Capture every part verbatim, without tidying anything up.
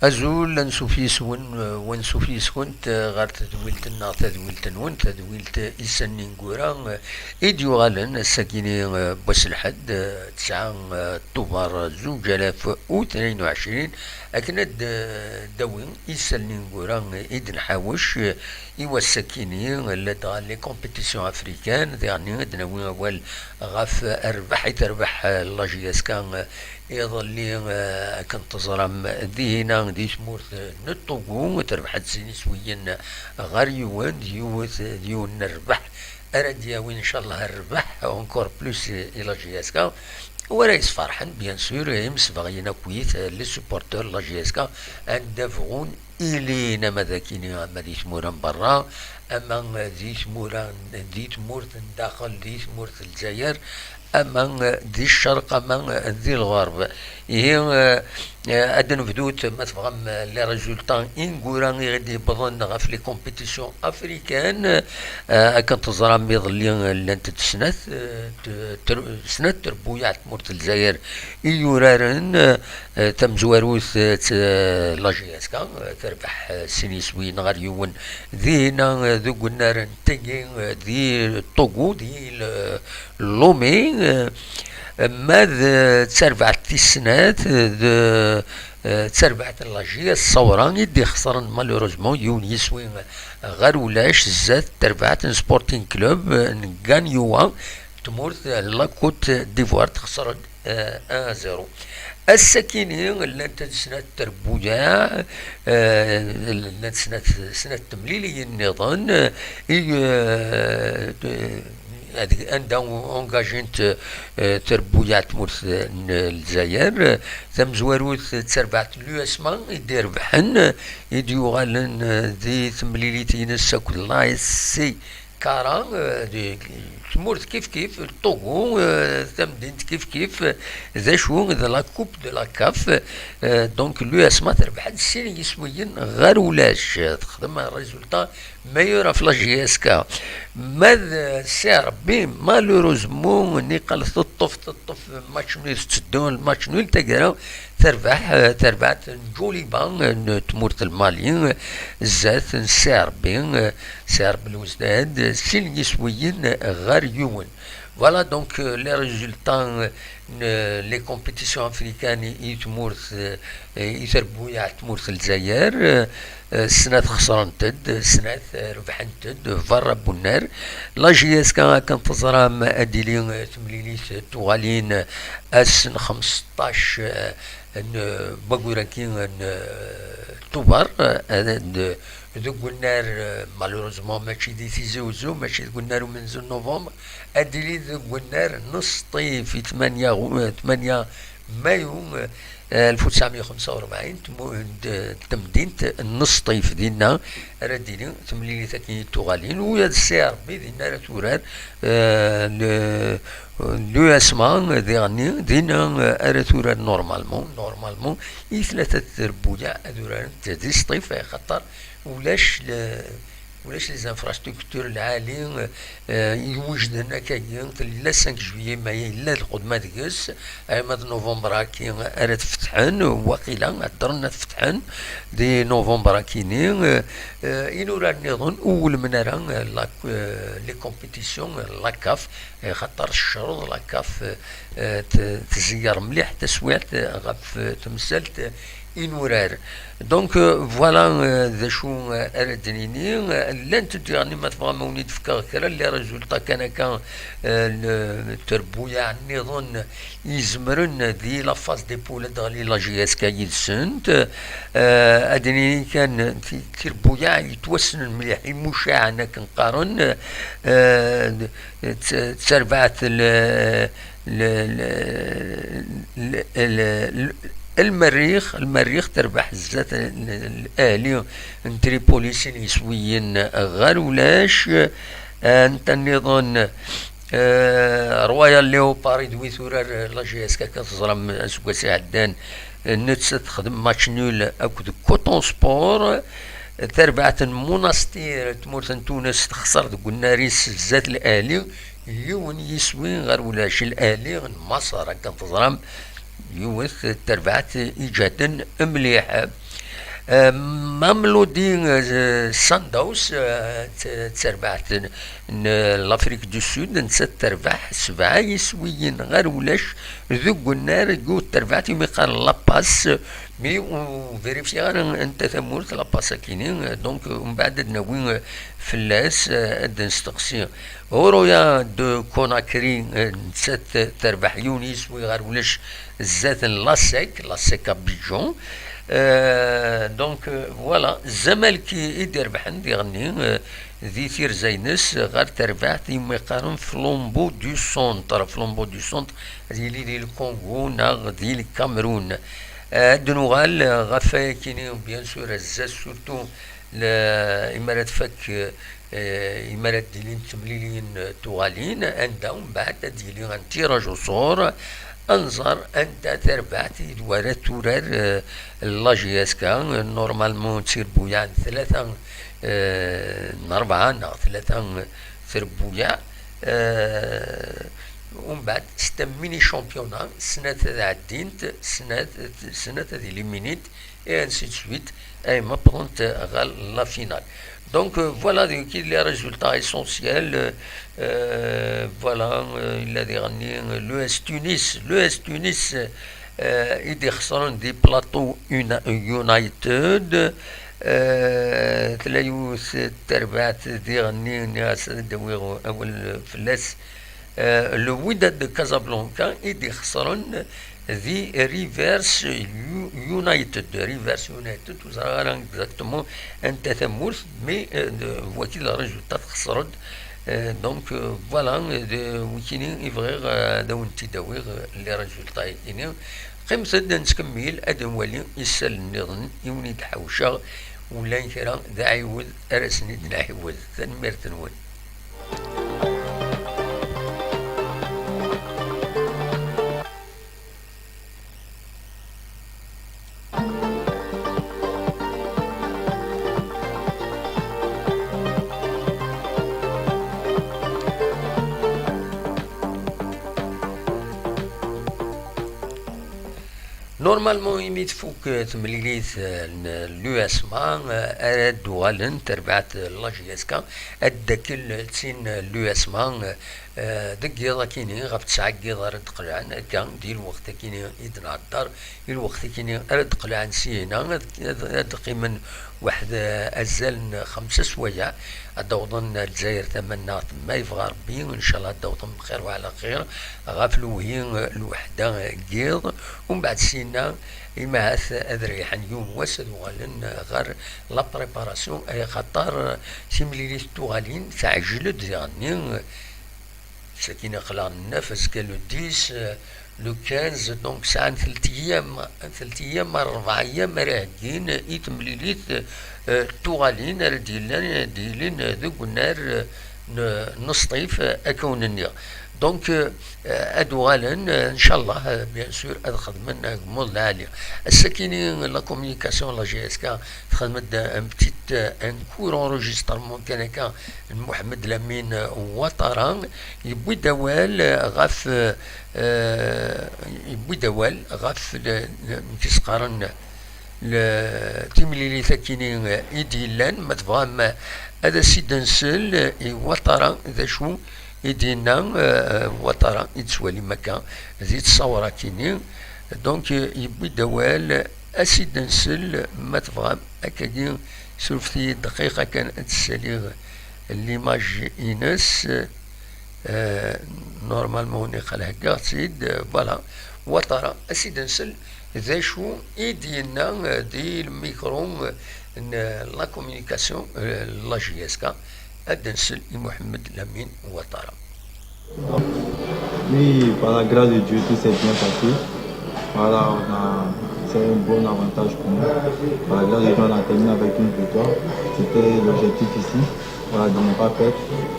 Azul, ansuf yis-wen, eh, wansuf yis-kent, eh, ɣer tedwilt-nneɣ, tadwilt-nwen, tadwilt Isallen Ineggura, eh, i d-yuɣalen ass-agi, eh, n wass n lḥedd, eh, tesɛa, eh, Tubeṛ zuǧ alaf u tnin u ɛecrin, akken ad d-, d-awi Isallen Ineggura, eh, i d-nḥawec, eh, i wass-agi, eh, ladɣa les compétitions africaines, diɣen ad d-nawi awal ɣef rrbeḥ i terbeḥ, eh, la J S K, eh, Iḍelli, eh, akken teẓram, dihina di tmurt n Togo, terbeḥ-d sin iswiyen ɣer yiwen, d yiwet, d yiwen n rrbeḥ ara d-yawin, ncallah, rrbeḥ encore plus i la J S K. Wara yesferḥen, bien sûr, imsebɣiyen akkit, les supporters n la J S K, anda bɣun ilin, ama d akini, ama di tmura n berra, ama di tmura, di tmurt n daxel, di tmurt n Lezzayer, ama di ccerq, ama di lɣerb. Ihi, eh, eh, ad nebdut, ma tebɣam, eh, les résultats ineggura i ɣ-d-yewwḍen ɣef les compétitions africaines. Eh, akken teẓram, iḍelli, eh, llant-d snat, eh, t-, tr-, snat trebbuyaɛ n tmurt n Lezzayer i yuraren, eh, eh, tamezwarut, eh, t-, eh, la J S K, eh, terbeḥ, eh, sin yiswiyen ɣer yiwen. Dihina, eh, deg unnar n tagi, eh, di Togo, di l-, Lomé, eh, ma d, eh, d tarbaɛt tis snat, eh, d, eh, d tarbaɛt n la J S Sawra i d-ixesren malheureusement yiwen yiswi ɣer ulac zdat tarbaɛt n Sporting Club, eh, n Gagnoa, tmurt, eh, la Côte d'Ivoire, texser-d, eh, un zéro. Ass-akini, llant-d snat trebbuyaɛ, eh, llant snat, snat temliliyin nniḍen, eh, i, eh, ad-, anda engagint, eh, trebbuyaɛ n tmurt n Lezzayer. Tamezwarut d tarbaɛt n l'U S M A i d-irebḥen, i d-yuɣalen, eh, di temlilit-ines akked l'A S C Kara, eh, di tmurt kif kif, Togo, eh, tamdint kif kif, eh, d acu, d la Coupe de la CAF, eh, donc l'U S M A terbeḥ-d sin yiswiyen ɣer ulac, eh, texdem un résultat meilleur ɣef la J S K. Ma d, eh, C R B, malheureusement, niqal teṭṭef, teṭṭef match nul, tetteddu match nul, taggara terbeḥ, eh, terbaɛt n Djoliba, eh, n tmurt n Mali, eh, zdat n C R B, eh, C R B Belouizdad, eh, sin yiswiyen ɣer yiwen. Voilà donc, euh, les résultats, euh, n les compétitions africaines i tmurt, euh, i terbuyaɛt n tmurt n Lezzayer, euh, snat xesrent-d, snat, euh, rebḥent-d, berra n unnar. La J S K, akken teẓram, ad d-tili, euh, temlilit tuɣalin ass n xmesṭac, euh, n, euh, waggur-agi n, euh, Tubeṛ, euh, ad, deg unnar, euh, malheureusement, mačči di Tizi Uzzu, mačči deg unnar umenzu n novembre, ad d-tili deg unnar n Sṭif, i tmanya, eh, tmanya mayu, eh, alef u tesɛemya u xemsa u rebɛin, tmu-, d-, d tamdint n Sṭif, dinna ara d-tili temlilit akken i d-tuɣalin, u d C R B dinna ara turar, eh, le, l'U S M A diɣenni, dinna, eh, ara turar normalement, normalement, i tlata trebbuyaɛ ad urarent di Sṭif, axaṭer ulac le-, ulac les infrastructures lɛali, eh, iwejden akkagi, tella cinq juillet, ma yella lxedma deg-s, ama d novembre-agi ara t-fetḥen, waqila, heddren ad t-fetḥen di novembre-agi-ni, eh, eh, inurar nniḍen ur wulmen ara, eh, la, eh, les compétitions, eh, la CAF, eh, xaṭer tecreḍ la CAF, eh, eh, t-, tzeyyer mliḥ taswiɛt, eh, ɣef, eh, temsalt, eh, inurar. Donc, euh, voilà, euh, d acu, euh, ara d-nini. Euh, llant-d diɣenni, ma tebɣam ad wen-id-fkeɣ kra n les résultats kan akka, euh, n, n trebbuyaɛ nniḍen izemren di la phase des poules ad d-teɣli la J S K yid-sent. Euh, ad d-nini kan ti-, tirbuyaɛ yettwassnen mliḥ, imucaɛen akken qqaren, euh, d, d, d tarbaɛt l-, l-, l-, l-, l-, l-, Lmerrix, Lmerrix terbeḥ zdat n, n, Ahli n Tripoli sin yiswiyen ɣer ulac. Eh, nta nniḍen, eh, Royal Leopard i d wi turar, eh, la J S K, akka teẓram aseggas iɛeddan, eh, nettat texdem match nul akked Coton Sport. Tarbaɛt n Monastir, tmurt n Tunes, texṣer deg unnar-is zdat Lehli, yiwen yiswi ɣer ulac. Lehli n Maṣer, akken teẓram, yiwet n terbaɛt iǧehden mliḥ. Euh, Mamelodi, euh, Sundowns, euh, t- terbaɛt n, n l'Afrique du Sud, nettat terbaḥ sebɛa yiswiyen ɣer ulac deg unnar, yiwet terbaɛt imi qqaren La Passe, mi ur vérifier ara anta tamurt La Passe akini, euh, donc, euh, umbeɛd ad nawi, euh, fell-as, euh, ad nesteqsi. Horoya de Conakry, euh, nettat terbaḥ yiwen yiswi ɣer ulac zdat n l'ASEC, l'ASEC Abidjan. Euh, donc, euh, voilà, Zamalek i d-irebḥen diɣenni, euh, di tirza-ines ɣer terbaɛt imi qqaren Flambeau du Centre. Flambeau du Centre ad yili di le Congo neɣ di le Cameroun. Euh, ad d-nuɣal, euh, ɣef wayakini, bien sûr, azza surtout le, imi ara tfak, euh, imi ara d-ilint temliliyin, euh, tuɣalin, anda umbeɛd ad d-yili un tirage au sort, ad nẓer anta tarbaɛt i d wara turar, euh, la J S K. Normalement d tirbuyaɛ n tlata, euh, n rebɛa neɣ tlata, euh, trebbuyaɛ. Euh, umbeɛd c'est un mini championnat, snat ad ɛeddint, snat, snat ad éliminint, et ainsi de suite, ay ma wwḍent ɣer la finale. Donc, euh, voilà, d wigi les résultats essentiels. Euh, euh, voilà, euh, yella diɣenni, euh, l'U S Tunis, l'U S Tunis, euh, i d-ixesren di Plateau Uni- United. Euh, tella yiwet terbaɛt diɣenni, nniɣ-as ad d-awiɣ awal fell-as. Euh, le Wydad de Casablanca i d-ixesren di Rivers U- United. Rivers United, ur ẓriɣ ara exactement anta tamurt, mais, euh, de- wagi le résultat, txesr-d. Euh, donc, euh, voilà, euh, d wikini i bɣiɣ, euh, ad awen-t-id-awiɣ, euh, les résultats-agi-ni. Qqimet-d ad nettkemmil, ad nwali isal nniḍen i wen-id-ḥewceɣ, ula n kra d aɛiwed ara sen-id-nɛiwed. Tanemmirt-nwen. Normalement, imi tfuk, euh, temlilit, euh, n l'U S M A, euh, ara d-uɣalen terbaɛt, euh, la J S K, ad d-akkel tin, euh, l'U S M A, euh, euh, deg yiḍ akini, ɣef tesɛa n yiḍ ara d-qelɛen, akka, di lweqt akini i d-nhedder, i lweqt akini ara d-qelɛen syin-a, ad, ad, ad qqimen weḥd, eh, azal n xemsa swayeɛ, ad d-awḍen ar Lezzayer tamannaɣt, ma yebɣa Rebbi, ncallah ad d-awḍen bxir wa ɛla xir, ɣef lewhi, eh, lweḥda n yiḍ, umbeɛd syin-a, imahat ad reyḥen yiwen wass, ad uɣalen, eh, ɣer la préparation, ay axaṭer, eh, timlilit n tuɣalin teɛjel-d diɣenni, eh, Sakkin aql-aɣ naf azekka le dix, euh, le quinze, donc sɛan telt ayyam, telt ayyam ar rebɛa ayyam ara heggin i temlilit, euh, tuɣalin ara d-yillan, d-yilin deg unnar, euh, n, n Sṭif, euh, akka wen-nniɣ. Donc, euh, ad uɣalen, euh, ncallah, euh, bien sûr, ad xedmen agemmuḍ lɛali. Ass-akini, la communication, la J S K, txedm-d un petit, euh, un court enregistrement kan akka, n Muḥemmed Lamin Watara, yewwi-d awal ɣef, eh, yewwi-d awal ɣef le, le, amek i s-qqaren, le, timlilit akini i d-yellan, ma tebɣam ad as-id-nsel i Watara, d acu i d-yenna, eh, Watara i d-tettwalim akka di tṣawra akini. Donc, yewwi-d awal, ad as-id-nsel, ma tebɣam, akkagi, surfet-iyi dqiqa kan ad d-ssaliɣ l'image-ines, euh, normalement, ur niqal heggaɣ-tt-id, euh, voilà. Watara, ad as-id-nsel d acu i d-yenna, euh, di lmikru, euh, n, euh, la communication, euh, la J S K, ad d-nsel i Mohamed Lamine Ouattara. Oui, par la grâce de Dieu, tout s'est bien passé. Voilà, on a, c'est un bon avantage pour nous. Par la grâce de Dieu, on a terminé avec une victoire. C'était l'objectif ici. Voilà, de ne pas perdre.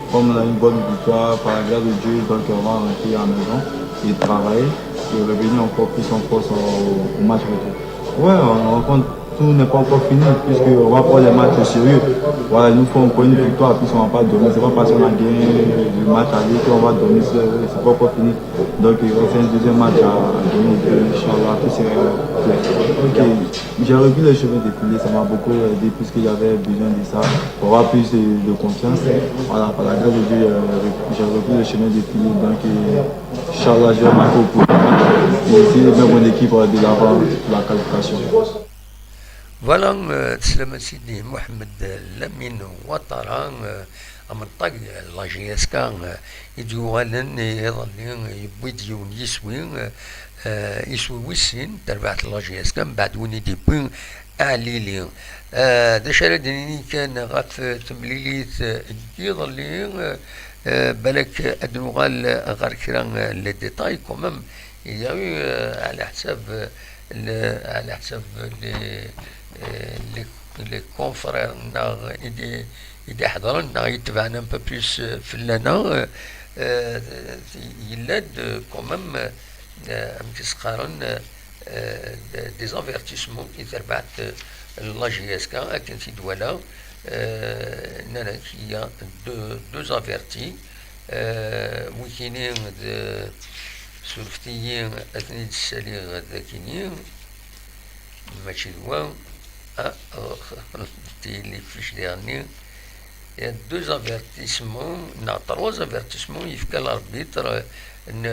Comme on a une bonne victoire, par la grâce de Dieu, donc on va rentrer à la maison et travailler et revenir encore plus en force au, au match retour. Ouais, on rencontre Tout n'est pas encore fini, puisqu'on va prendre les matchs au sérieux. Voilà, il nous faut encore une victoire, puisqu'on ne va pas dormir. C'est pas parce qu'on a gagné le match aller qu'on va dormir. C'est c'est pas encore fini. Donc, il reste un deuxième match à, à gagner. Et puis, Inch'Allah, tout sera clair. Ok, j'ai repris le chemin de pilier, ça m'a beaucoup aidé, puisqu'il y avait besoin de ça. Pour avoir plus de, de confiance. Voilà, par la grâce de Dieu, euh, j'ai repris le chemin de pilier. Donc, euh, Inch'Allah, je vais marquer au coup. Et essayer de mettre mon équipe de l'avant pour la qualification. Voilà, euh, teslam a Sidi Mohamed Lamine Ouattara, euh, amenṭag, la J S K, euh, i d-yuɣalen iḍelli, yewwi-d yiwen yiswi, euh, euh, iswi wis sin, terbaɛt la J S K, mbeɛd win i d-yewwi Aɛlili. Euh, d acu ara d-nini kan ɣef temlilit, euh, n yiḍelli, euh, euh, balak ad nuɣal ɣer kra, euh, n les détails quand même, il y a eu, euh, على حساب، euh, le, على حساب les, euh, les, les confrères neɣ i d-, i d-iḥeḍren neɣ i d-itebɛen un peu plus, euh, fell-aneɣ, euh, euh, yella-d, euh, quand même, euh, amek i s-qqaren, euh, euh, des avertissements i terbaɛt, euh, la J S K, akken t-id-walaɣ, euh, nnan-ak, il y a deux, deux avertis, euh, wikini d, surfet-iyi ad ten-id-ssaliɣ d akini, mačči d wa, ah, tili fiche diɣenni, il y a deux avertissements, neɣ trois avertissements yefka l'arbitre, n,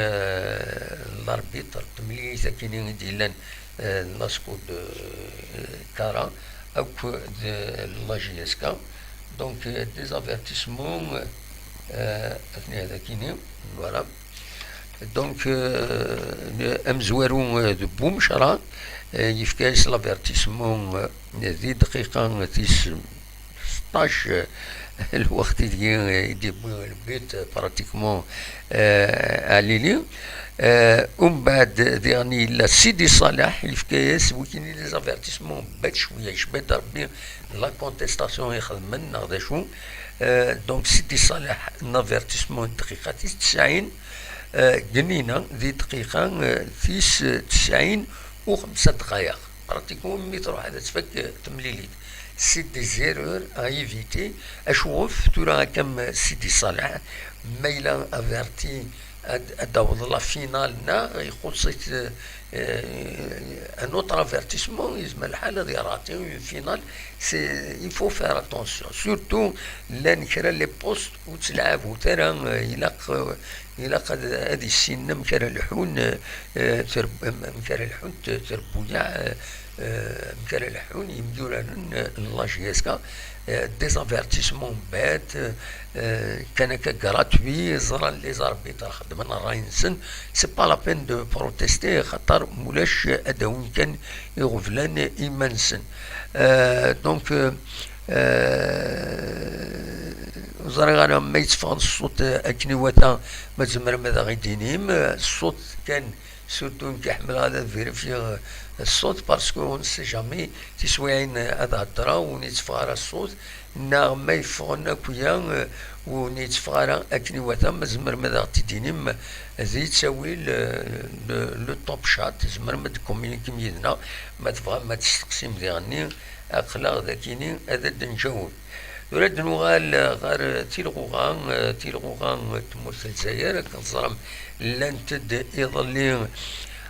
l'arbitre, temlilit akini i d-yellan, euh, l'ASCO de, euh, Kara, akked, euh, la J S K. Donc, euh, des avertissements, euh, atni ad akini, voilà. Donc, euh, amezwaru, euh, de Boumchara, euh, yefka-as l'avertissement, euh, di dqiqa tis seṭṭac, euh, lweqt ideg, euh, i d-yewwi le but, euh, pratiquement, euh, Aɛlili. Euh, umbeɛd diɣen yella Sidi Ṣaleḥ, yefka-as wikini les avertissements, bat cwiya, yecba-d Rebbi la contestation ixedmen neɣ d acu. Euh, donc Sidi Ṣaleḥ, un avertissement dqiqa tis tesɛin, euh, Gnina di dqiqa, euh, tis tesɛin u xemsa dqayeq. Pratiquement mi truḥ ad tfak, euh, temlilit. C'est des erreurs à éviter. Acuɣef tura akka am Sidi Ṣaleḥ, ma yella averti ad, ad d-taweḍ la finale neɣ ixuṣ-it, euh, un autre avertissement, yezmer lḥal ad irati une finale. C'est, il faut faire attention. Surtout llan kra les postes ur ttlaɛbut ara, euh, ilaq, euh, ilaq ad, ad issinen amek ara lḥun, euh, euh, ter-, amek ara lḥunt, euh, terbuyaɛ, euh, euh, amek ara lḥun yimyuraren, euh, n la J S K, euh, des avertissements bêtes, euh, kan akka gratuit, ẓran les arbitres xeddmen ṛṛay-nsen, c'est pas la peine de protester, xaṭer mulac ad awin kan iɣeblan iman-nsen. Euh, donc, euh, euh, ur ẓriɣ ara ma yetteffeɣ-d ṣṣut, euh, akken iwata, ma tzemrem ad aɣ-id-tinim, euh, ṣṣut kan. Surtout nekk ḥemmleɣ ad vérifier, euh, ṣṣut, parce que on ne sait jamais, tiswiɛin, euh, ad heddreɣ, ur yetteffeɣ ara ṣṣut, neɣ ma yeffɣen akk-ya, euh, ur yetteffeɣ ara akken iwata, ma tzemrem ad aɣ-t-id-tinim di ttawil, euh, le, le top chat, tzemrem ad d-communiquem yid-neɣ, ma tebɣam ad testeqsim diɣenni, aql-aɣ d akini ad d-nǧaweb. Tura ad nuɣal ɣer Tilɣuɣa, eh, Tilɣuɣa n tmurt n Lezzayer, akken teẓram, llant-d iḍelli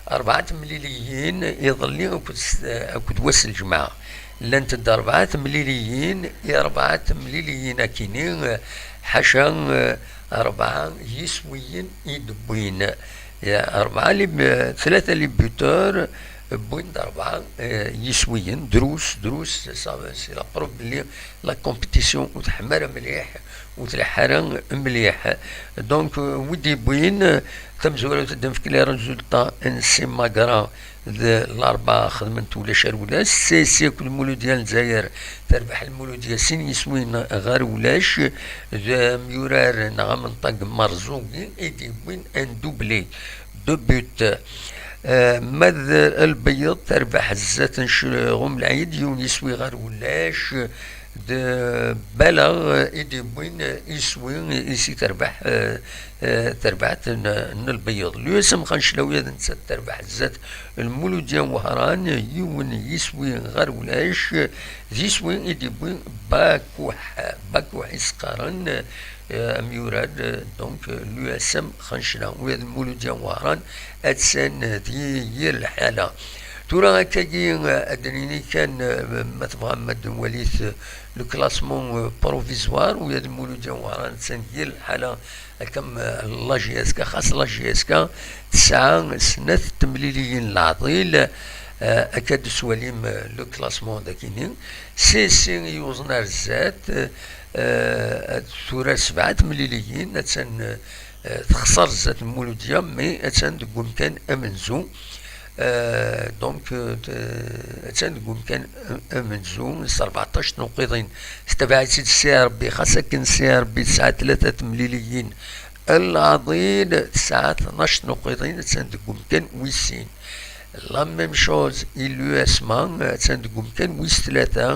rebɛa temliliyin, iḍelli akked s-, akked wass n lǧemɛa. Llant-d rebɛa temliliyin, i rebɛa temliliyin akini, eh, ḥaca, eh, rebɛa yiswiyen i d-wwin. Ya, rebɛa li-, tlata les buteurs, wwin-d rebɛa, eh, yiswiyen, drus, drus, ça, c'est la preuve belli la compétition ur teḥma ara mliḥ, ur tleḥḥ ara mliḥ. Donc, euh, wi d-yewwin, euh, tamezwarut ad d-nefk les résultats n Simagra d Larebɛa xedment ulac ar ulac, C S C akked Muludya n Lezzayer, terbeḥ Lmuludya sin yiswiyen ɣer ulac, d amyurar neɣ amenṭag Marzugi i d-yewwin un doublé, deux buts. Euh, ma d Lbeyyeḍ terbeḥ zdat n Ccɣum Lɛid, yiwen yiswi ɣer ulac, d Balaɣ i d-yewwin iswi i si terbeḥ, eh, eh, terbaɛt n, n lbeyyeḍ. L'U S M Xanclawi ad nettat terbeḥ zdat Lmuludya Wehran, yiwen yiswi ɣer ulac, d yiswi i d-yewwi Bakuḥ, Bakuḥ i s-qqaren, eh, amyurar, eh, donc, eh, l'U S M Xancla, ula d Lmuludya Wehran, attan di yir lḥala. Tura akkagi, eh, ad d-nini kan, eh, ma tebɣam ad d-nwalit, eh, le classement, eh, provisoire, ula d Lmuludya Wehran attan di yir lḥala, akka am, eh, la J S K, xas la J S K tesɛa snat temliliyin leɛḍil, eh, akka d-teswalim, eh, le classement dagini. Si, si yuẓen ar zdat, eh, eh, tura sebɛa temliliyin, attan, eh, texṣer zdat n Muludya, mais attan deg umkan amenzu. Eh, donc, eh, t-, attan deg umkan am-, amenzu s rbeɛṭac tnuqiḍin. Tetabaɛ-itt-id C R B, xas akken C R B tesɛa tlata temliliyin leɛḍil, tesɛa tnac tnuqiḍin, attan deg umkan wis sin. La même chose i l'U S M A, attan deg umkan wis tlata,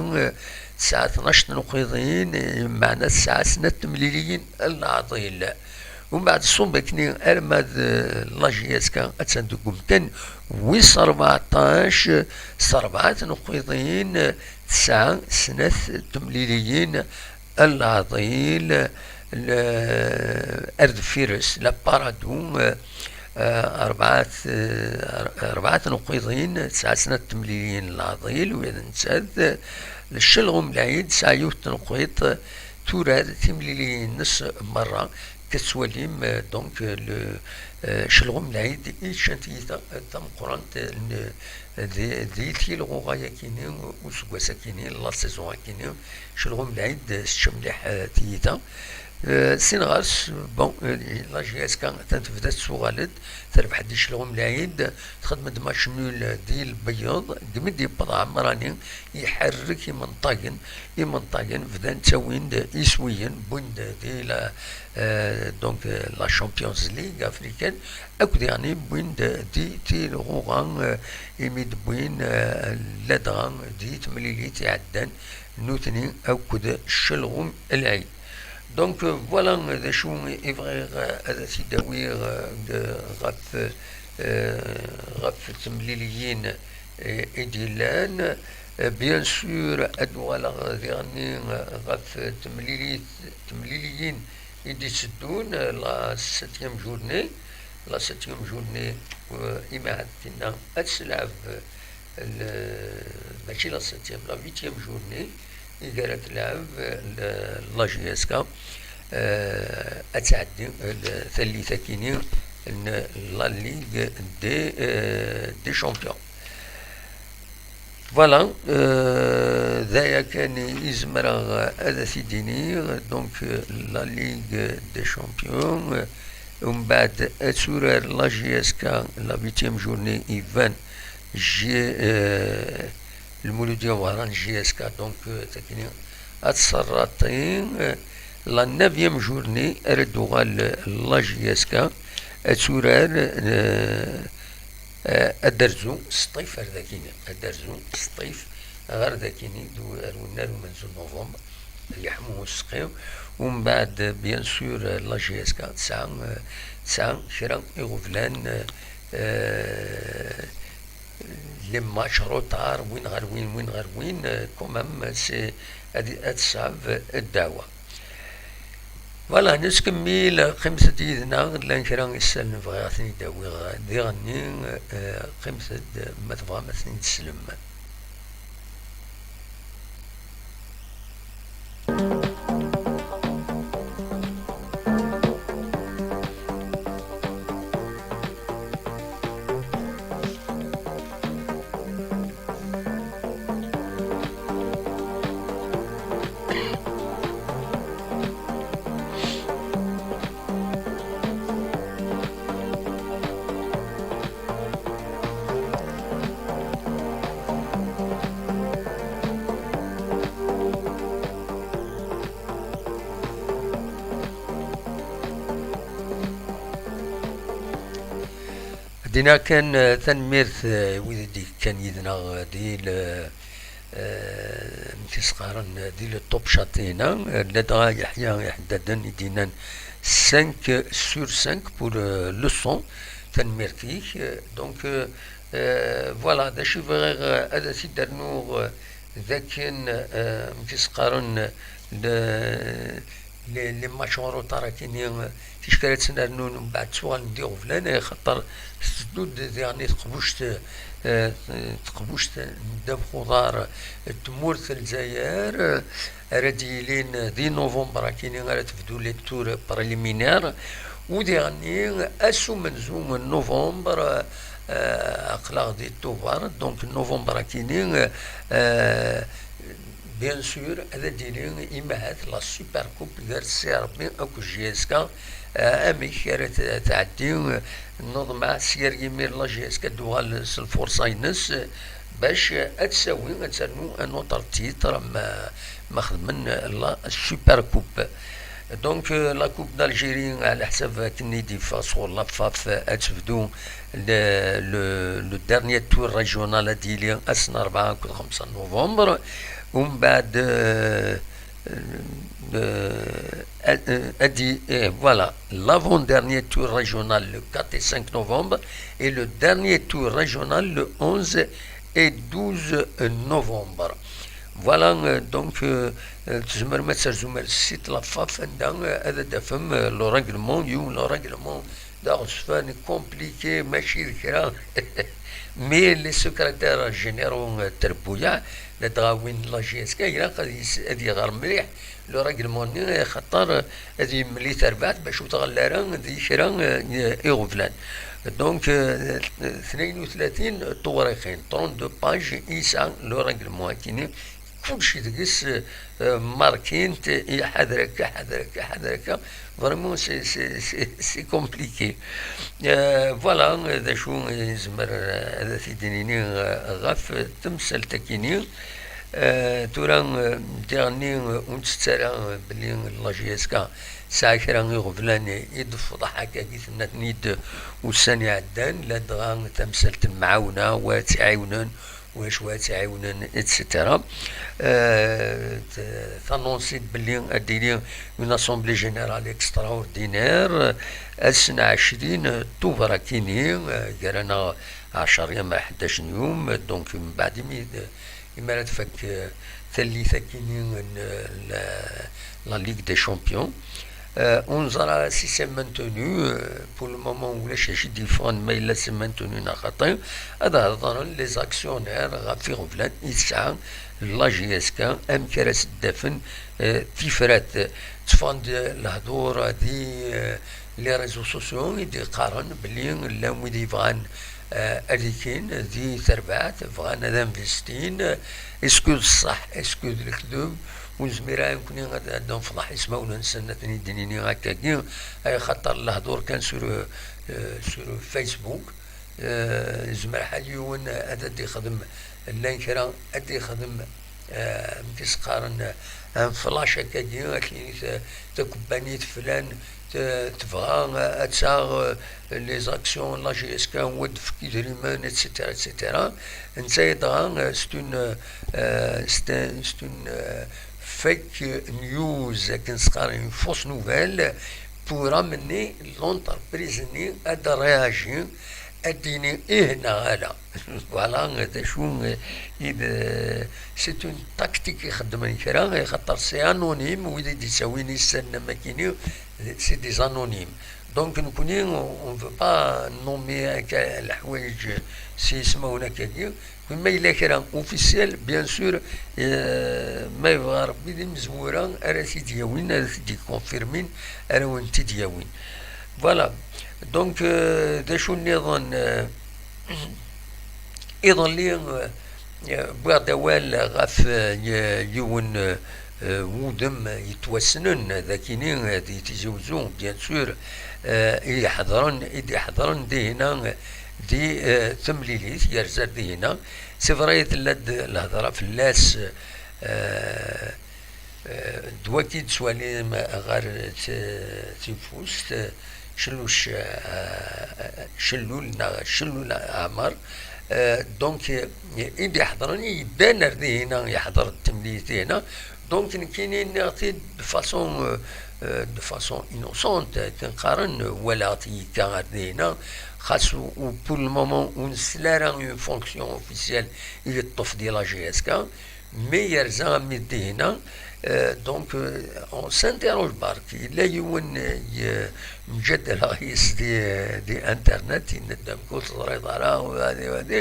tesɛa tnac tnuqiḍin, meɛna tesɛa snat temliliyin leɛḍil. Umbeɛd ṣṣub akkenni arma d la J S K, attan deg umkan wis rbeɛṭac, s rebɛa tnuqiḍin, tesɛa snat temliliyin leɛḍil, l-, ar deffir-s, la Paradou, eh, rebɛa, eh, rebɛa tnuqiḍin, tesɛa snat temliliyin leɛḍil, ula d nettat, Ccelɣum Lɛid, tesɛa yiwet tnuqiḍt, turar timliliyin-nnes merra, tettwalim, eh, donc, eh, le, eh, Ccelɣum Lɛid i yeččan tiyita, eh, tameqqrant, eh, n, di, di tilɣuɣa-yakini, useggas-akini, la saison-akini, Ccelɣum Lɛid, eh, tečča mliḥ, eh, tiyita. Eh, sin ɣer-s, bon, eh, la J S K atan tebda tettuɣal-d, terbeḥ-d i Ccelɣum Lɛid, txedm-d match nul di Lbeyyeḍ, deg mi d-yewweḍ Ɛemrani, iḥerrek imenṭagen, imenṭagen bdan ttawin-d iswiyen, wwin-d di la, eh, donc, eh, la Champions League africaine, akked yeɛni wwin-d di tilɣuɣa, eh, imi d-wwin, eh, ladɣa di temlilit iɛeddan nutni akked Ccelɣum Lɛid. Donc, euh, voilà, euh, d acu i bɣiɣ, euh, ad t-id-awiɣ, euh, de, ɣef, euh, ɣef temliliyin, euh, i d-yellan. Euh, bien sûr, ad uɣaleɣ diɣenni, euh, ɣef temlilit, temliliyin i d-itteddun, euh, la septième journée, la septième journée, euh, imahat tinna ad s-lɛeb, euh, le, mačči la septième, la huitième journée, i gara tleɛb, le, la J S K, euh, ad tɛeddi, le, tallit-akini n la Ligue des, euh, des Champions. Voilà, euh, d aya kan i zemreɣ ad t-id-iniɣ. Donc, euh, la Ligue des Champions, euh, umbeɛd ad turar la J S K, la huitième journée, iban J-, euh, Lmuludya Wehran J S K, donc, euh, takni ad tserraṭi, euh, la neuvième journée ara d-tuɣal la J S K ad turar, euh, euh, ad d-terzu Sṭif ar dakini, ad d-terzu Sṭif ɣer dakini d u-, ar unnar umenzu n novembre, ad yeḥmu useqqi. Umbeɛd, bien sûr, la J S K tesɛa, euh, tesɛa kra iɣeblan, euh, euh, les matchs retard, win ɣer win, win ɣer win, euh, quand même, c'est, ad, ad tesɛeb ddeɛwa. Voilà, nettkemmil, qqimet-d yid-neɣ, llan kra n isallen bɣiɣ ad ten-id-awiɣ diɣenni, euh, qqimet-d, ma tebɣam ad ten-id-teslem. Dina kan, eh, tanemmirt, eh, i wid i d-yekkan yid-neɣ, eh, di le-, amek i s-qqaren, di le top château-ina, ladɣa Yeḥya Iḥeddaden i d-yennan cinq sur cinq pour, euh, le son. Tanemmirt-ik. Euh, donc, euh, euh, voilà, d acu i bɣiɣ, euh, ad t-id-rnuɣ, euh, d akken, euh, amek i s-qqaren, le, les, les matchs en retard akini, euh, ticki ara tt-nernu, mbeɛd ttuɣalen d iɣeblan, axaṭer tetteddu-d diɣen i teqbuct, eh, teqbuct n ddabex uḍar n tmurt n Lezzayer, eh, ara d-yilin di novembre akini ara tebdu les tours préliminaires, u diɣenni ass umenzu n novembre, eh, aql-aɣ di Tubeṛ, donc novembre akini, eh, bien sûr, ad d-tili imahat la Super Coupe gar C R B akked J S K. Eh, amek ara t-, tɛeddi, eh, neḍmeɛ s gar yimir la J S K ad d-tuɣal s lfurṣa-ines, eh, bac, eh, ad tsawi, ad ternu un autre titre ma, ma xedmen, eh, la Super Coupe. Donc, euh, la Coupe d'Algérie, ɛla ḥsab akken i d-yeffeɣ sɣur la FAF, euh, ad tebdu le, le, le dernier tour régional ad d-yili ass n rebɛa akked xemsa novembre. Umbeɛd, euh, euh, ad, euh, ad y-, eh, voilà, l'avant-dernier tour régional le quatre et cinq novembre et le dernier tour régional le onze et douze novembre. Voilà, euh, donc, euh, euh, tzemrem ad terzum ar site la FAF anda, euh, ad d-tafem, euh, le règlement, yiwen le règlement d aɣezfan, compliqué, mačči d kra. Mais les secrétaires généraux, euh, n trebbuyaɛ, ladɣa win n la J S K, ilaq ad yis-, ad iɣer mliḥ le règlement-nni, axaṭer, euh, ad yemmel i terbaɛt bac ur tɣelli ara di kra, euh, iɣeblan. Donc, euh, tnayen u tlatin tewriqin, trente-deux pages, i yesɛa le règlement-akini. Kullec deg-s, euh, marqué-t, ḥader akka, ḥader akka, ḥader akka. Vraiment, c'est, c'est, c'est, c'est compliqué. Euh, voilà, d acu i nezmer, euh, ad t-id-nini, euh, ɣef temsalt-akini. Euh, tura, euh, diɣenni, euh, ur nettett ara, euh, belli la J S K tesɛa kra iɣeblan i d-tefḍeḥ akka, i tenna-ten-id ussan iɛeddan, ladɣa tamsalt n lemɛawna, wa ad tt-iɛiwnen, wacu ad tt-iɛiwnen, et cetera. Euh, t-, t'annonce-id belli ad d-tili une assemblée générale extraordinaire, euh, ass n ɛecrin Tubeṛ akini, euh, gar-aneɣ ɛecṛa yam ḥdac n yum, donc mbeɛd imi d-, imi ara tfak, euh, tallit akini n, euh, la, la Ligue des Champions. Euh, ur neẓri ara si c'est maintenu, euh, pour le moment ulac acu i d-yeffɣen ma yella c'est maintenu neɣ xaṭi. Ad hedṛen les actionnaires ɣef iɣeblan i tesɛa la J S K, amek ara s-d-afen, euh, tifrat. Tteffɣen-d lehdur di, euh, les réseaux sociaux i d-iqqaren belli llan wid yebɣan, euh, ad ikin di terbaɛt, bɣan ad investin. Est-ce que d ṣṣeḥ, est-ce que d lekdeb? Ur nezmir ara nekni ad, ad nefḍeḥ ismawen-nsen, ad ten-id-nini akkagi, ay xaṭer lehdur kan sur, euh, sur Facebook. Euh, yezmer ḥal yiwen ad, ad d-ixdem, llan kra ad d-ixdem, euh, amek i s-qqaren, un flash akkagi, akken t-, takebbanit flan, t-, tebɣa ad taɣ, euh, les actions n la J S K, wa d-tefk idrimen, et cetera, et cetera. Netta dɣa, euh, c'est une, euh, c'est un, c'est une, euh, fake news, akken s-qqaren, une fausse nouvelle, pour amener l'entreprise-nni ad réagir, ad d-tini ih neɣ ala. Voilà, d acu, euh, i d, euh, c'est une tactique i xeddmen kra, xaṭer c'est anonyme, wid i d-yettawin isallen am akini, c'est des anonymes. Donc, nekkni, on ne veut pas nommer akka leḥwayeǧ s yismawen akkagi. Wi ma yella kra officiel, bien sûr, euh, ma yebɣa Rebbi d imezwura ara t-id-yawin, ara t-id-ikonfirmin, ara wen-t-id-yawin. Voilà. Donc, euh, d acu nniḍen, euh, iḍelli, euh, wwiɣ-d awal ɣef, euh, y-, yiwen, euh, euh, wudem yettwassnen, d akini, euh, di Tizi Wezzu, bien sûr, euh, i iḥeḍren, i d-iḥeḍren dihina, euh, di, euh, temlilit, yerza dihina. C'est vrai, tella-d lehḍra fell-as, euh, euh, d waki d-ttwalim ɣer t-, Tinfust, euh, Celluc, euh, Cellul, neɣ Cellul Ɛmer, Euh, donc, euh, i d-iḥeḍren, yeddan ar dihina, yeḥḍer-d timlilit dihina. Donc, nekkini nniɣ-t-id de façon, euh, euh, de façon innocente, akken qqaren, euh, walaɣ-t yekka ar dihina, xas u, u, pour le moment, ur nsel ara une fonction officielle i yeṭṭef di la G S K, mais yerza ami d dihina. Euh, donc, euh, on s'interroge برك. Yella yiwen, euh, y-, mǧadaleɣ yis di, di internet, yenna-d amku teẓriḍ ara, u hadi, u hadi.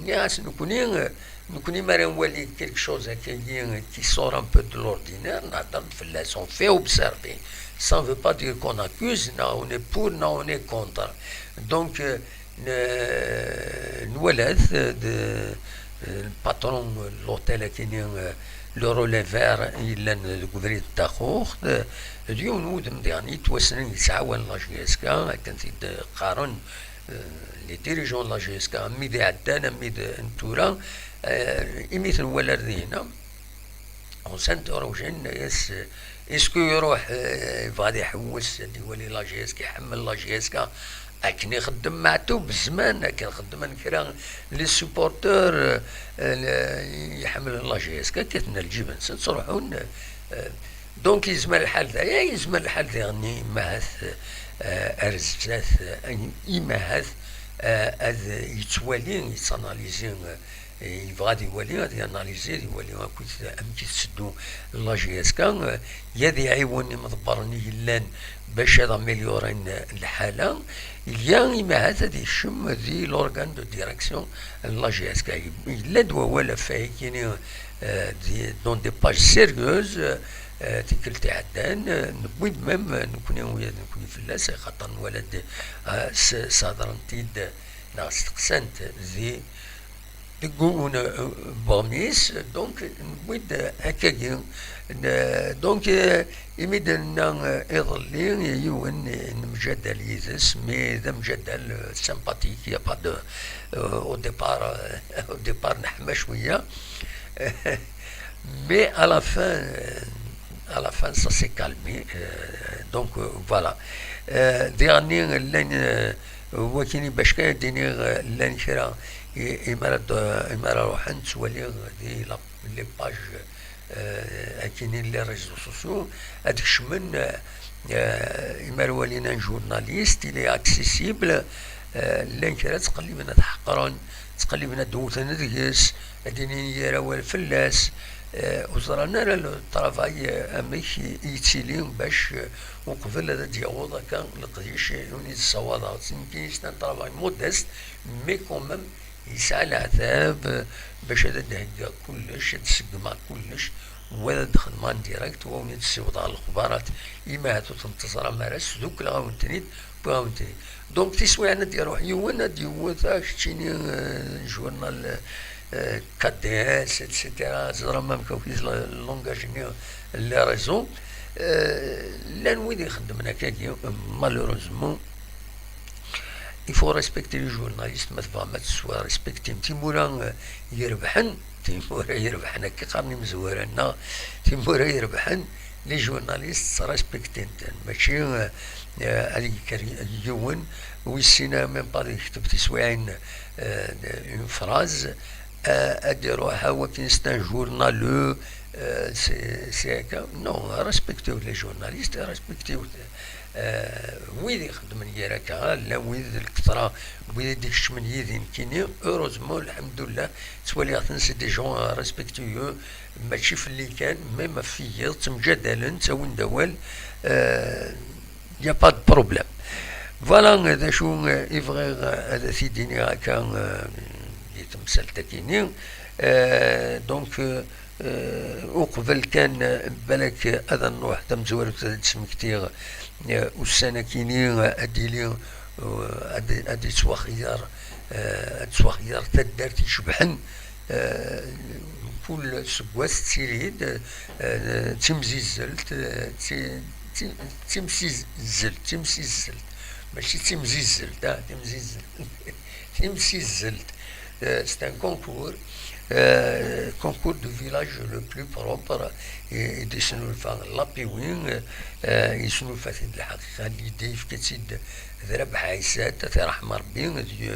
Nniɣ-as, nekkni, euh, nekkni mi ara nwali quelque chose akkagi qui sort un peu de l'ordinaire, nehder-d fell-as, on fait observer. Ça ne veut pas dire qu'on accuse, non, on est pour, non, on est contre. Donc, euh, n-, nwala-t, euh, de, euh, le patron n l'hôtel akini, euh, le relais vert, yellan deg ubrid n Taxuxt, euh, d yiwen wudem diɣen yettwassnen yettɛawan la G S K, akken t-id-qqaren, euh, les dirigeants de la G S K, am wid iɛeddan, am wid n tura, euh, imi t-nwala ar dihina, on s'interroge, nenna-yas, est-ce que iruḥ, euh, yebɣa ad iḥewwes, ad iwali la G S K, iḥemmel la G S K, akken ixeddem Meɛtub zzman, akken xeddmen kra les supporteurs, euh, euh, iḥemmlen la G S K, kkaten ar lǧib-nsen, ttruḥun, euh, donc yezmer lḥal d aya, yezmer lḥal diɣen imahat, euh, ar zdat, euh, imahat, euh, ad yettwali, yettanalyzi, euh, yebɣa ad iwali, ad yanalizi, ad iwali akkit amek i tetteddu la G S K, euh, ad iɛiwen imḍebbren i yellan bac ad améliorin lḥala, ya imahat ad ikcem di l'organe de direction n la G S K. Yella-d wawal ɣef wayakini, euh, di, dans des pages sérieuses, euh, tikkelt iɛeddan, euh, newwi-d même, euh, nekkni, ula d nekkni fell-as, axaṭer nwala-d, euh, s-, sehedrent-id, neɣ steqsant di deg un-, un-, Bomis, donc, newwi-d akkagi. N-, donc, euh, imi d-nenna, euh, iḍelli, yiwen, euh, nemjadal yid-s, mais d amjadal, euh, sympathique, y a pas de, euh, au départ, euh, au départ, neḥma cwiya. Mais à la fin, euh, à la fin, ça s'est calmé. Euh, donc, euh, voilà. Euh, diɣenni, llan, euh, wakini bac kan ad d-iniɣ, euh, llan kra, i, imi ara d-, imi ara ruḥen, ttwaliɣ di la, les pages, euh, akini, les réseaux sociaux, ad kecmen, euh, euh, imi ara walin un journaliste, il est accessible, euh, llan kra ttqelliben ad ḥeqren, ttqelliben ad d-wten deg-s, ad d-inin yir awal fell-as. Euh, ur ẓran ara le travail, euh, amek i yettili bac, euh, uqbel ad d-yaweḍ akka leqdic i wen-id-ssawaḍeɣ. Nekkini c'est un travail modeste, mais quand même yesɛa leɛtab, euh, bac ad d-hegga kullec, ad d-seggmeɣ kullec, wa ad d-xedmeɣ en direct, wa wen-id-ssiwḍeɣ lexbarat, imahat ur tent-teẓram ara, sdukleɣ-awen-ten-id, wwiɣ-awen-ten-id. Donc, tiswiɛin ad d-iruḥ yiwen, ad d-yewwet, ah, keččini, euh, journal, euh, K D S, et cetera. Teẓram amek akk-it le-, le langage-nni, les réseaux. Euh, llan wid ixeddmen akkagi, malheureusement, il faut respecter les journalistes, ma tebɣam ad tettwarespektim. Timura, euh, irebḥen, timura irebḥen, akka qqaren imezwura-nneɣ, timura irebḥen, les journalistes respectin-ten. Mačči, euh, euh, ad yekker yiwen, wis sin, même pas ad yekteb tiswiɛin, euh, une phrase, euh, ad iruḥ, ah, wakken c'est un journaleux, euh, c'est, c'est akka. Non, respectez les journalistes, respectez, euh, wid ixeddmen gar akka, llan wid d lketṛa, wid i d-ikecmen yid-i nekkini, heureusement, lḥemdullah, ttwaliɣ-ten, c'est des gens, euh, respectueux, mačči fell-i kan, même ɣef wiyiḍ, ttemjadalen, ttawin-d awal, euh, y a pas de problème. Voilà, euh, d acu, euh, i bɣiɣ, euh, ad t-id-iniɣ akka, euh, di temsalt-agi-nni. Euh, donc, euh, euh, uqbel kan, euh, balak ad nruḥ tamezwarut ad d-smektiɣ, euh, ussan-agi-nni, euh, ad d-yili, euh, ad, ad yettwaxeyyer, euh, ad tettwaxeyyer taddart icebḥen, euh, kul seggas tettili-d, euh, d timzizzelt, euh, d ti-, d ti-, d timsizzelt, timsizzelt, mačči d timzizzelt, ah, timzizzelt, timsizzelt. Euh, c'est un concours, euh, concours du village le plus propre, i, i d-yesnulfa Lapiwin, euh, yesnulfa-t-id lḥaqiqa, l'idée yefka-tt-id d Rabeḥ Ɛisat, ad t-iṛḥem Ṛebbi, d,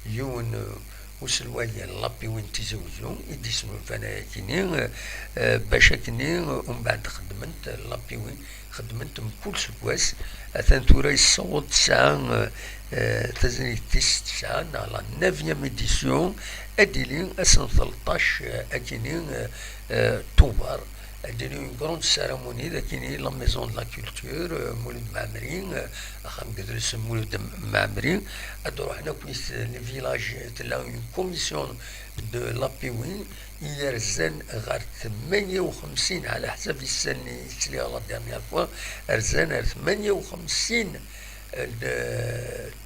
yiwen, eh, uselway n Lapiwin n Tizi Wezzu i d-isnulfan ayakini, eh, eh, bac akkenni, eh, umbeɛd xeddment Lapiwin, xeddment mkul seg wass. Atan tura yessaweḍ tesɛa, eh, eh, tazrigt tis tesɛa, neɣ la neuvième édition, ad d-tili ass n tleṭṭac, eh, akini, eh, eh, Tubeṛ. Ad d-tili une grande cérémonie, d akini la Maison de la Culture, eh, Mulud Mɛemmri, eh, axxam n yedles Mulud Mɛemmri. Ad d-ruḥen akkit les villages, tella une commission de Lapiwin i yerzan ɣer tmanya u xemsin, ɛla ḥsab issan i ttliɣ la dernière fois, rzan ar tmanya u xemsin n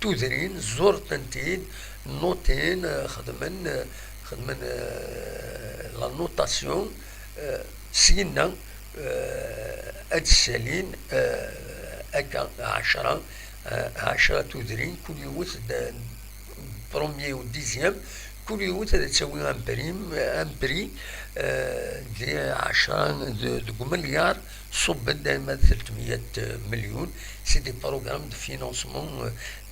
tudrin, ẓurten-t-id, nutin, eh, xedmen, eh, xedmen, eh, la notation, eh, syenna, eh, ad d-ssalin, eh, akka ɛecra, eh, ɛecra tudrin, kul yiwet d premier u dixième, kul yiwet ad d-tawi un prix, un prix, eh, di ɛecra, d-, deg umelyaṛ, ṣubben-d arma d telt meyya milyun. C'est des programmes de financement, eh,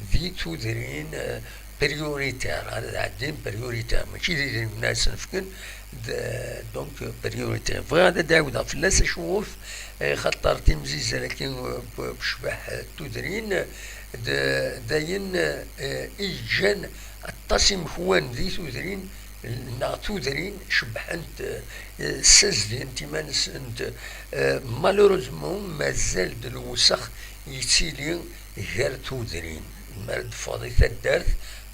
di tudrin, eh, prioritaire, ad ɛeddin prioritaire, mačči d idrimen ara sen-fken, d-, donc, prioritaire. Bɣiɣ ad d-ɛiwdeɣ fell-as acuɣef, eh, xaṭer timzizzal-agi, eh, b-, becbaḥ, eh, tudrin, d-, d ayen, eh, i yeǧǧan aṭas imekwan di tudrin, neɣ tudrin cebbḥent, eh, ssazdint iman-nsent, eh, malheureusement mazal-d lewsex yettili gar tudrin. Mi ara d-teffɣeḍ i taddart,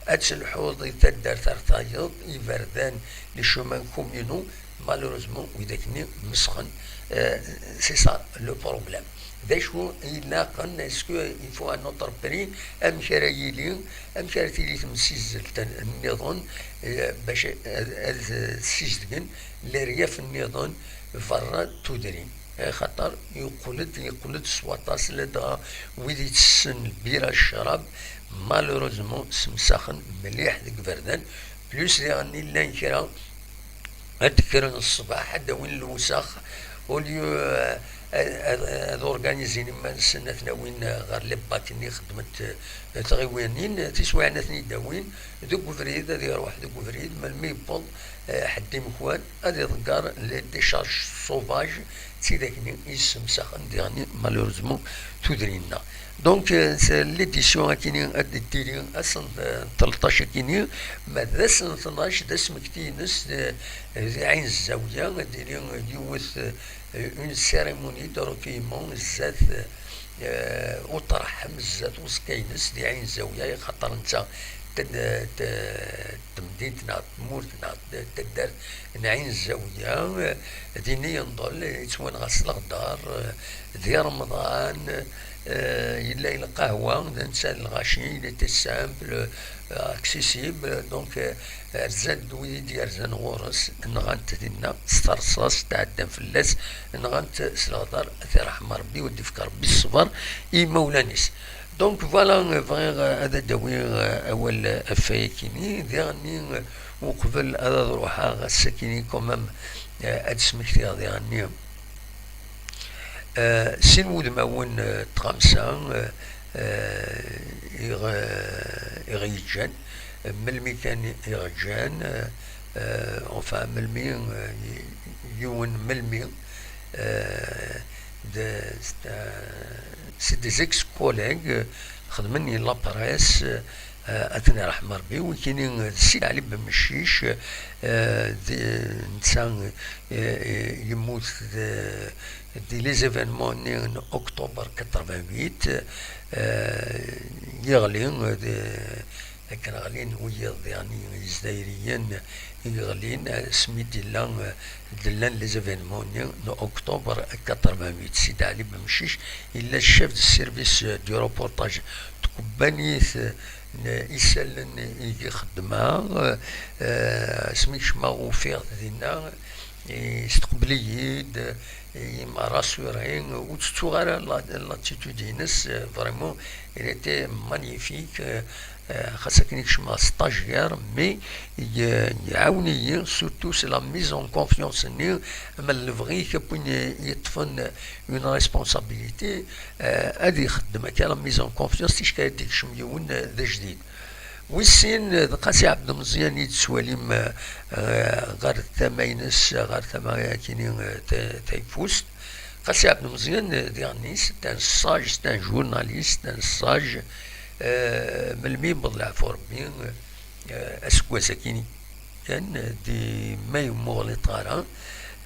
ad telḥuḍ i taddart ar tayeḍ, iberdan, les chemins communaux, malheureusement, widak-nni mesxen. Euh, c'est ça le problème. D acu i ilaqen? Est-ce que il faut un autre prix? Amek ara yili? Amek ara tili temsizzelt nniḍen, euh, bac ad, ad ssizdgen leryaf nniḍen berra n tudrin? Eh, xaṭer yeqqel-d, yeqqel-d s waṭas, ladɣa wid ittessen lbira d ccrab, malheureusement, semsaxen mliḥ deg iberdan. Plus diɣen llan kra ad d-kkren ṣṣbeḥ, ad d-awin lewsex, au lieu, eh, ad, ad, ad organizin iman-nsen, ad ten-awin, eh, ɣer les bacs-nni, xeddment, eh, tɣiwanin, eh, tiswiɛin ad ten-id-awin deg ubrid, ad iruḥ deg ubrid, melmi yewweḍ, eh, ḥedd imekwan, ad iḍegger les décharges sauvages, d tidak-nni i yessemsaxen diɣen, malheureusement, tudrin-nneɣ. Donc, euh, c'est l'édition akini ad d-tili ass n, euh, tleṭṭac akini, ma d ass n tnac d asmekti-ines, euh, di Ɛin Zawiya, ad d-tili yiwet, euh, une cérémonie de recueillement zdat, euh, uṭerḥem, zdat uẓekka-ines di Ɛin Zawiya, xaṭer netta d-, d-, d-, temdint neɣ tmurt neɣ d-, taddart n Ɛin Zawiya, eh, din i yenḍel, eh, yettwanɣa s leɣder, eh, di Remḍan, eh, yella i lqahwa, d netta n lɣaci, il était simple, eh, accessible, donc, eh, rzan-d wid i d-yerzan ɣur-s, nɣan-t dinna s terṣaṣt, tɛeddan fell-as, nɣan-t s leɣder, ad t-iṛḥem Ṛebbi, u ad d-ifk Ṛebbi ṣṣber i yimawlan-is. Donc, voilà, bɣiɣ ad d-awiɣ, eh, awal ɣef wayakini, diɣenni, eh, uqbel ad, ad ruḥeɣ ass-akini, quand même, eh, ad d-smektiɣ diɣenni, eh, sin wudmawen, eh, n tɣamsa, eh, eh, i ɣ-, i ɣ-yeǧǧan, melmi kan i ɣ-ǧǧan, eh, eh, enfin, melmi, eh, y-, yiwen melmi, eh, de, c'est un, c'est des ex-collègues, eh, xedmen di la presse, eh, ad ten-iṛḥem Ṛebbi, wikini, eh, d Sidi Ɛli Ben Meccic, eh, d, netta, eh, eh, yemmut d, di les événements-nni n octobre quatre-vingt-huit, eh, yeɣli, eh, d, akken ɣlin wiyiḍ, yeɛni Izdayriyen i yeɣlin, eh, asmi d-illa, eh, d-llan les événements-nni n octobre quatre-vingt-huit. Sidi Ɛli Ben Meccic yella chef de service, eh, du reportage n tkebbanit, eh, n isallen i ixeddmeɣ, eh, asmi kecmeɣ ufiɣ-t dinna, yesteqbel-iyi-d, il m'a rassuré, ur ttettuɣ ara la, l'attitude-ines, vraiment, il était magnifique, eh, xas akken i kecmeɣ stagiaire, mais i-, iɛawen-iyi, surtout s la mise en confiance-nni, am lebɣi-k, am win yeṭṭfen une responsabilité, eh, ad ixeddem akka la mise en confiance, ticki ad d-ikcem yiwen, eh, d ajdid. Wis sin, d Qasi Ɛebd Meẓyan i d-tettwalim, eh, ɣer tama-ines, ɣer tama-agi-ni, eh, ta-, tayeffust. Qasi Ɛebd Meẓyan, eh, diɣen-is, c'est un sage, c'est un journaliste, c'est un sage. Eh, melmi yewweḍ leɛfu Rebbi, eh, aseggas-agi-ni kan, eh, di ma yemmuɣliṭ ara,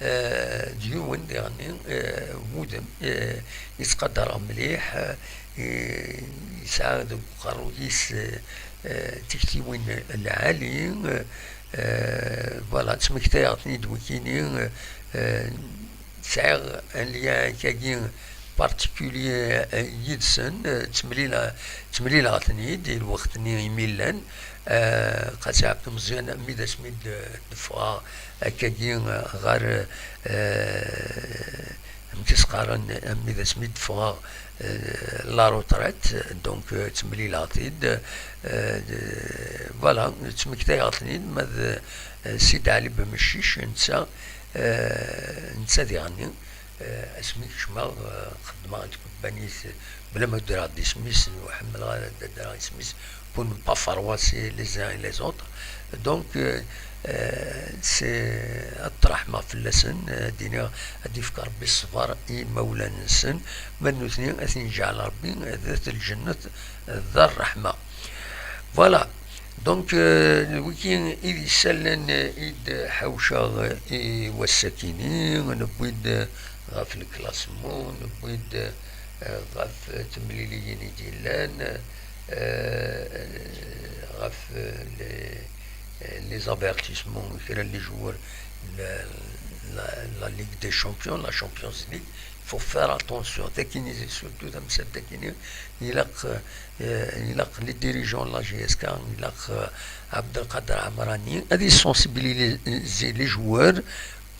eh, d yiwen diɣen-ni, eh, wudem, eh, yettqadar mliḥ, eh, yesɛa deg uqerruy-is, eh, eh, tiktiwin lɛali, eh, voilà, ttmektayeɣ-ten-id wikini, eh, sɛiɣ un lien akkagi particulier, eh, yid-sen, eh, ttemlila-, ttemlileɣ-ten-id i lweqt-nni imi llan, eh, Qasi Ɛebd Meẓyan, mi d asmi d-, d-ffɣeɣ akkagi, eh, ɣer, eh, amek i s-qqaren, mi d asmi d-ffɣeɣ, eh, la retraite, donc, eh, ttemlileɣ-t-id, eh, d-, voilà, ttmektayeɣ-ten-id, ma d, eh, Sidi Ɛli Bemeccic, netta, eh, netta diɣen-ni, eh, asmi kecmeɣ, eh, xeddmeɣ deg tbanit, bla ma ddreɣ-d isem-is, ur ḥemmleɣ ara ad ddreɣ isem-is, pour ne pas froisser les uns et les autres. Donc, euh, euh, c'est ad ṭṭreḥmeɣ fell-asen, euh, ad d-iniɣ ad d-yefk Rebbi ṣṣber i imawlan-nsen, ma d nutni ad ten-yeǧɛel Rebbi d at lǧennet, d ṛṛeḥma. Voilà. Donc, euh, wigi i d isallen i d-ḥawceɣ i wass-akini, newwi-d ɣef le classement, newwi-d, euh, ɣef temliliyin i d-yellan, euh, ɣef, euh, les, les avertissements, kra n les joueurs, la, la, la Ligue des Champions, la Champions League, il faut faire attention. Dagi, surtout tamsalt-agi, ilaq, euh, ilaq les dirigeants n la J S K, ilaq, euh, Abdelkader Amrani, ad sensibiliser les joueurs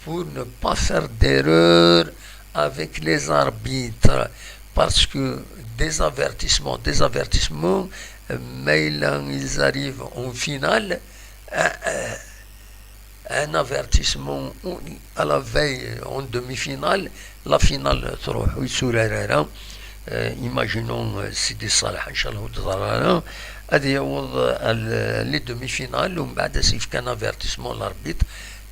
pour ne pas faire d'erreur avec les arbitres, parce que des avertissements, des avertissements, euh, mais là, ils arrivent en finale, euh, euh, un avertissement à la veille, en demi-finale, la finale تروح ويسورارارا. Euh, imaginons, euh, Sidi Saleh, إن شاء الله, ur d-ḍar ara, ad yaweḍ, euh, les demi-finales, ومن بعد ad s-yefk un avertissement l'arbitre,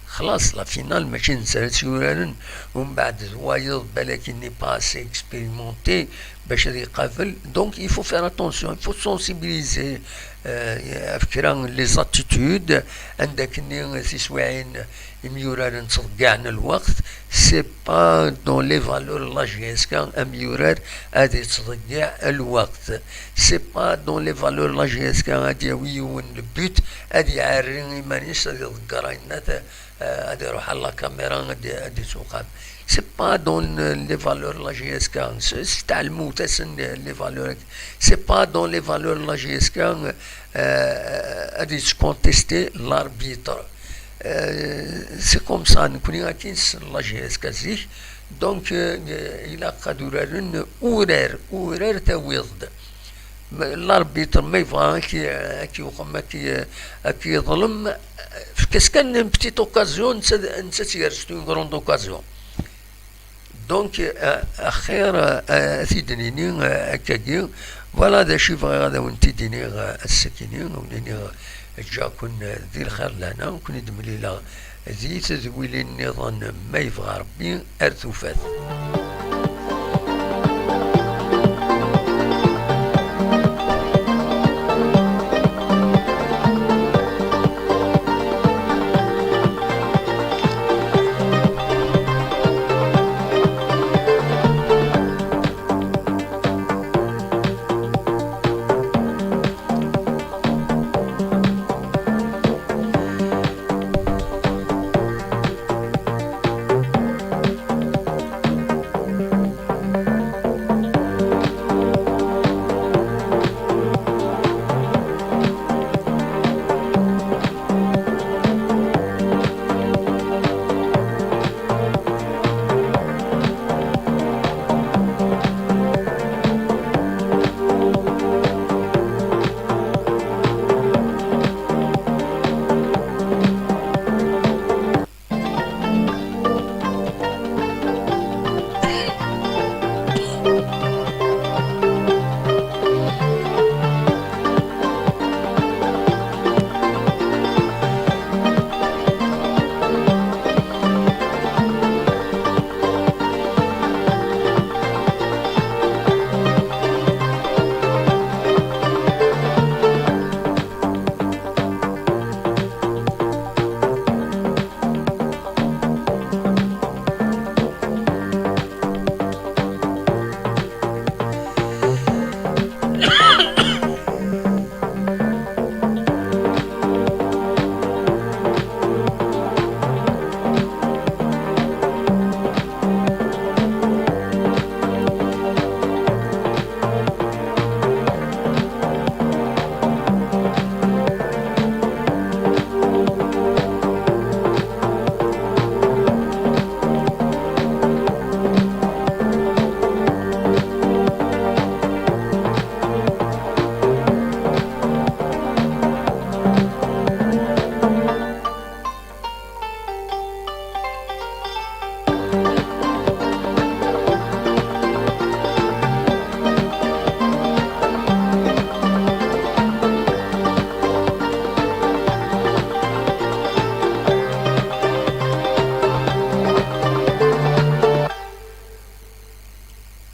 خلاص, la finale, mačči d netta ara tt-yuraren, ومن بعد d wayeḍ, balak il n'est pas assez expérimenté, bac ad iqabel. Donc, il faut faire attention, il faut sensibiliser, euh, ɣef kra n les attitudes, anda akkenni tiswiɛin imyuraren ttḍeggiɛen lweqt, c'est pas dans les valeurs n la J S K amyurar ad yettḍeggiɛ lweqt. C'est pas dans les valeurs n la J S K ad yawi yiwen le but, ad iɛerri iman-is, ad iḍegger ayen, ad, ad iruḥ ɣer la caméra, ad, ad ittuqam. C'est pas dans les valeurs n la J S K, s, s tɛelmut-asen les valeurs. C'est pas dans les valeurs n la J S K, euh, ad yettcontester l'arbitre. Euh, c'est comme ça, nekkni akin s la J S K zik. Donc, euh, ilaq ad uraren urar, urar tawiḍ-d. Ma, l'arbitre, ma yebɣa ad k-, ad k-yuqem, ad k-, ad k-yeḍlem, efk-as kan une petite occasion, netta, netta ad t-yers une grande occasion. Donc, euh, axir, euh, ad t-id-nini, euh, akkagi. Voilà d acu i bɣiɣ ad awen-t-id-iniɣ, euh, ass-akini, ad wen-iniɣ, euh, ǧǧiɣ-ken, euh, di lxir lehna, ad ken-id-mlileɣ di tedwilin nniḍen, ma yebɣa Rebbi, ar tufat.